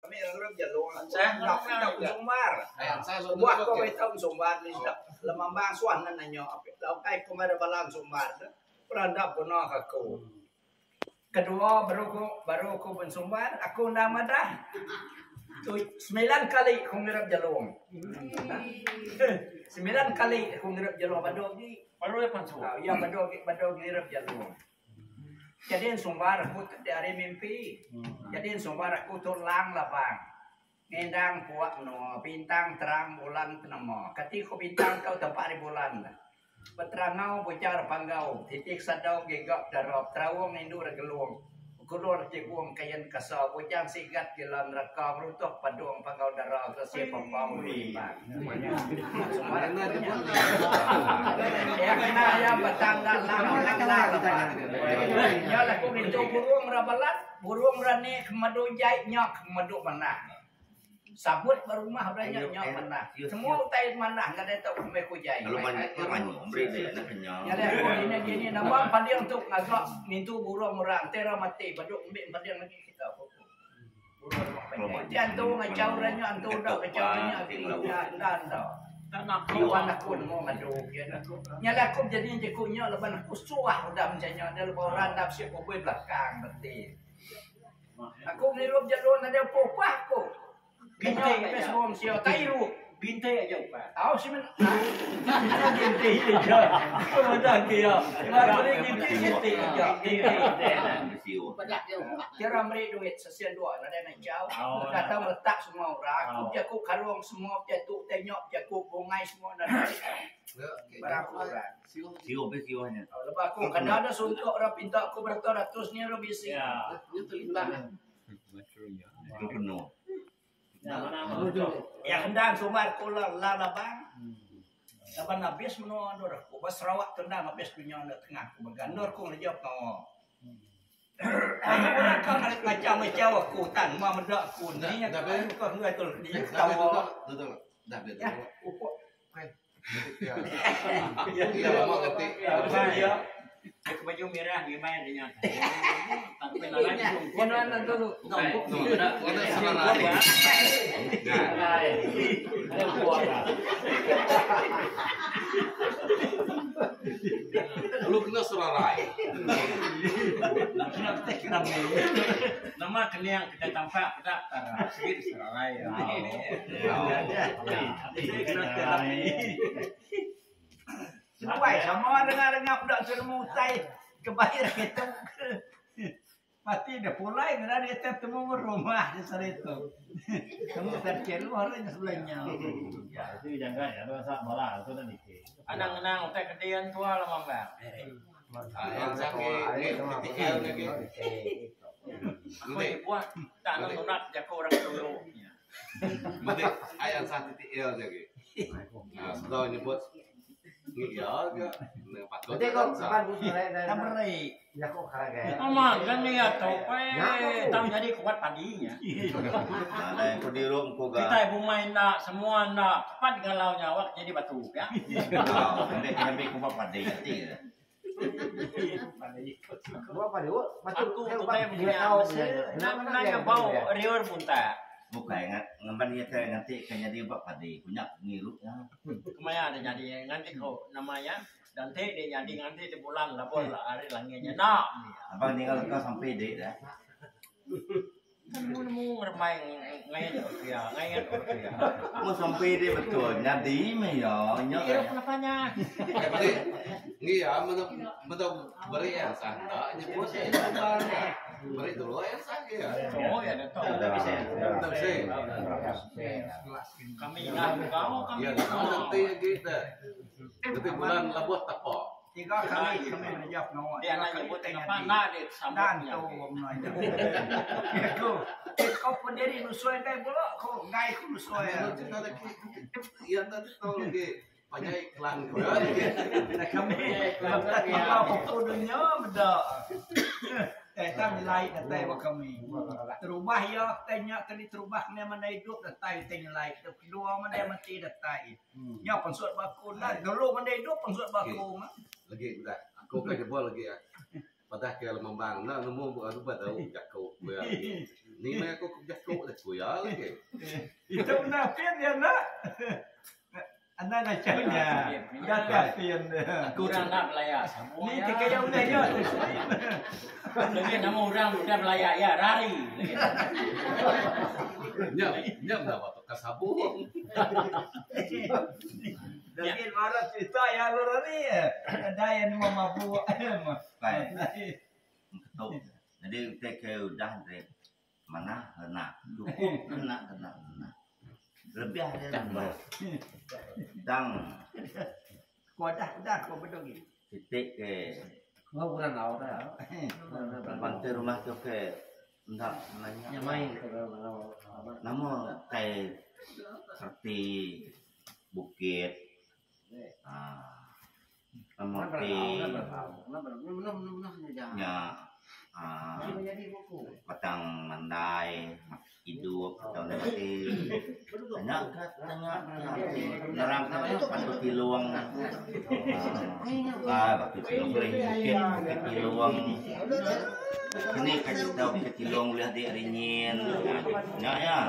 Kami ngerup jalung enda tau ensumbar. Kebuah ko meh tau ensumbar ni sida lemambang suah nan nanya ukai ko meh bala ensumbar tu pernah enda beguna ka aku. Kedua baru ku baru ku bensumbar aku enda madah tu semilan kali ku ngirup jalung. Semilan kali aku ngirup jalung badu agi. Iya badu agi badu ngirup jalung. Jadi ensumbar aku ti ari mimpi. Jadi ensumbar aku tu lang labang. Ngendang puak menua, bintang terang bulan penema. Kati ku bintang tau tempa ari bulan. Beterangau bujar panggau, titik sadau giga dara, teraung indu regelung. Bekulur tibung kain kasa, bujang sigat gila neraka, meruntuh padung panggau dara kelesi papau berimbang. Iya kena iya batang da lang lang lang. Nya lah ku ngintu burung ra balat, burung ra ni ke madu jai nya ke madu manah. Sabut ba rumah ba nya nya manah. Semua utai manah ngagai tau kumbai ku jai. Nya alai aku dini dini nama pading tu ngaga ngintu burung orang ti ra mati badu ambi pading agi kita ku. Burung Ti antu ngachau ra nya antu enda ngachau ra nya agi enda enda enda. Laban aku nemu ngadu. Nya alai aku bejadi jaku nya laban aku suah udah meh nya lebuh orang enda bisi kubui belakang reti. Aku ngirup jalur nadai upa-upa aku. Ginti aja semua mensia tai irup. Ginti aja upa. Au si men. Ana ginti aja. Aku madah ke iya. Ba beri ginti ginti aja. Ginti. Kira meri duit sesen dua nadai nachau. Datang meletak semua orang. Aku bejaku karung semua bejaku tai nya bejaku bungai semua nadai. Barang ku orang. Siuh pe siuh nya. Lebuh aku kada ada suntuk ra pinta aku beratus ratus nya ra bisi. Itu penuh. Ya endang sumbar ku la la labang. Laban abis menua endur aku ba Sarawak tu endang abis dunya enda tengah ku mega endur ku ngereja pengawa. Orang ka ngachau ngachau aku tan ma meda aku ni aku ka enggai tu ketawa. Ya upok. Aku baju merah gimana dia nya. Lalu kena serarai. Nama kening kita tampak peda tara sigi serarai. Seduai sama dengar-dengar peda senemu utai ke bair kitu. Mati deh pulai ngena dia temu rumah di saritu. Temu terceluh ari nya sebelah nya. Anang ngenang utai kedian tua lama bang. Aku dibuat tak anu nunat jaku orang dulu. Madi ai ansah TTL nya agi. Nah, sebedau nyebut ngi iya ga patut Betul kok, ansah. kapan ku serai Dah meri. Jaku karagai. Aman kan iya tu eh tang nyadi kuat padi nya. Nadai ku dirup ku ga. Kitai bumai enda semua enda tepat galau nya awak nyadi batu pia. Au, enda ke nyambi kubat padi ati ke. Aku tu tai menya mesi nang bau riur buntak. Bukai ngemban iya ke nganti ke nyadi ubat padi ku nya ngirup nya. Kemaya deh nyadi nganti ko nama iya ganti deh nyadi nganti deh bulan labuh ari langit nya enda. Abang ninga leka sampi dik deh. Nemu nemu ngerembai ngait iya ngait iya. Mun sampi dik betul nyadi meh iya nya. Irup napa nya. Ngi iya meda beri iya sah enda nyebut iya gambar nya. Beri dulu iya sah iya. Oh iya dah tau. Enda bisi. Kami ingat kau kami. Iya nanti agi te. Nanti bulan labuh tapak. Tiga kali kami ngereja pengawa. Dia Tiga nak kali nyebut utai ngapa nyadi. enda dia sambut Dan nya. tu menua nya. Aku, eh kau pendiri nusui enggai bula ko, enggai ku nusui. Anu cerita lagi iya enda tahu lagi panjai iklan ko ya lagi. Dah kami letak pupu dunya meda. Eh tang nyelai datai ba kami. Terubah iya kitai nya tadi terubah meh mandai idup datai kitai nyelai. Kedua mandai mati datai. Nya pansut ba aku enda dulu mende idup pansut ba aku mah. Legi udah aku ka nyebut legi padah ke lemambang enda nemu ba tau jaku ku iya legi. Ni meh aku ke bejaku deh ku iya lagi. Itu enda apin iya enda. Enda ngachau nya. Udah ti apin. Aku Orang enda belaya sama Ni iya. ti kaya ulih iya tu sri. Legi nama orang udah belaya iya rari legi. Nya nya meda ba tukar sabung. Legi marah cerita iya lalu rari. Nadai iya nemu mabuk. Pai. Engketu. Nyadi utai ke udah deh manah ngena cukup ngena ngena ngena. Lebih ari ngena. Tang Ko dah dah ko bedog agi. Siti ke Bantu rumah tu ke enda nanya nama kai reti bukit aaa Nama ti nya aaa batang mandai idup atau enda mati nya ka tanya nerang ka batu tilung aaa batu tilung sorry bukit bukit tilung kini ka cerita bukit tilung ulih di ari nyin nya iya.